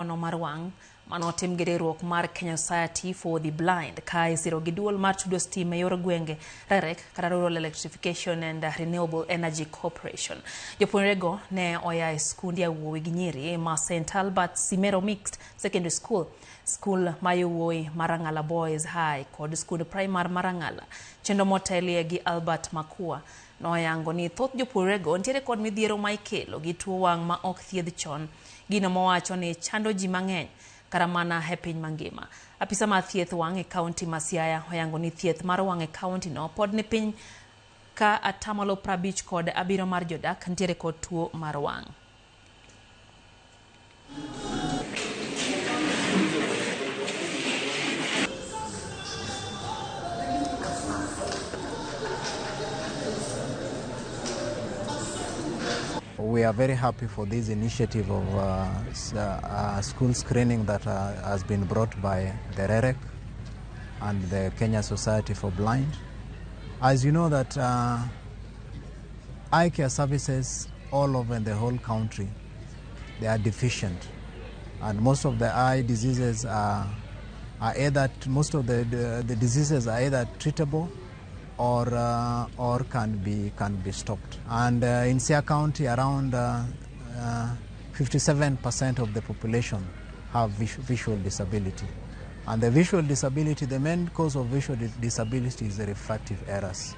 Nono mar wang' manotim gi riwruok mar Kenya Society for the Blind ka isiro gi duol mar tudo stima e yor gwenge REREC kata Rural Electrification and Renewable Energy Corporation. Jopuonjrego ne oya e skund yawuowi gi nyiri ma St Albert Simero Mixed Secondary School, skul ma yowuowi mar Rang'ala Boys High kod skund primar ma Rang'ala. Chenro motelie gi Albert Makua noyango ni thoth jopuonjrego nitiere kod midhiero ma ikelo gi tuo wang' ma ok thiedh chon. Gino mowacho ni chando ji mang'eny kata mana e piny mangima. Apisa mar thieth wang' e kaunti ma Siaya oyango ni thieth mar wang' e kaunti no pod ni piny ka atamalo 57 mar jodak nitiere kod tuo mar wang'. We are very happy for this initiative of school screening that has been brought by the REREC and the Kenya Society for Blind. As you know that eye care services all over the whole country, they are deficient, and most of the eye diseases are either most of the diseases are either treatable or can be stopped. And in Siaya County, around 57% of the population have visual disability. And the visual disability, the main cause of visual disability is the refractive errors.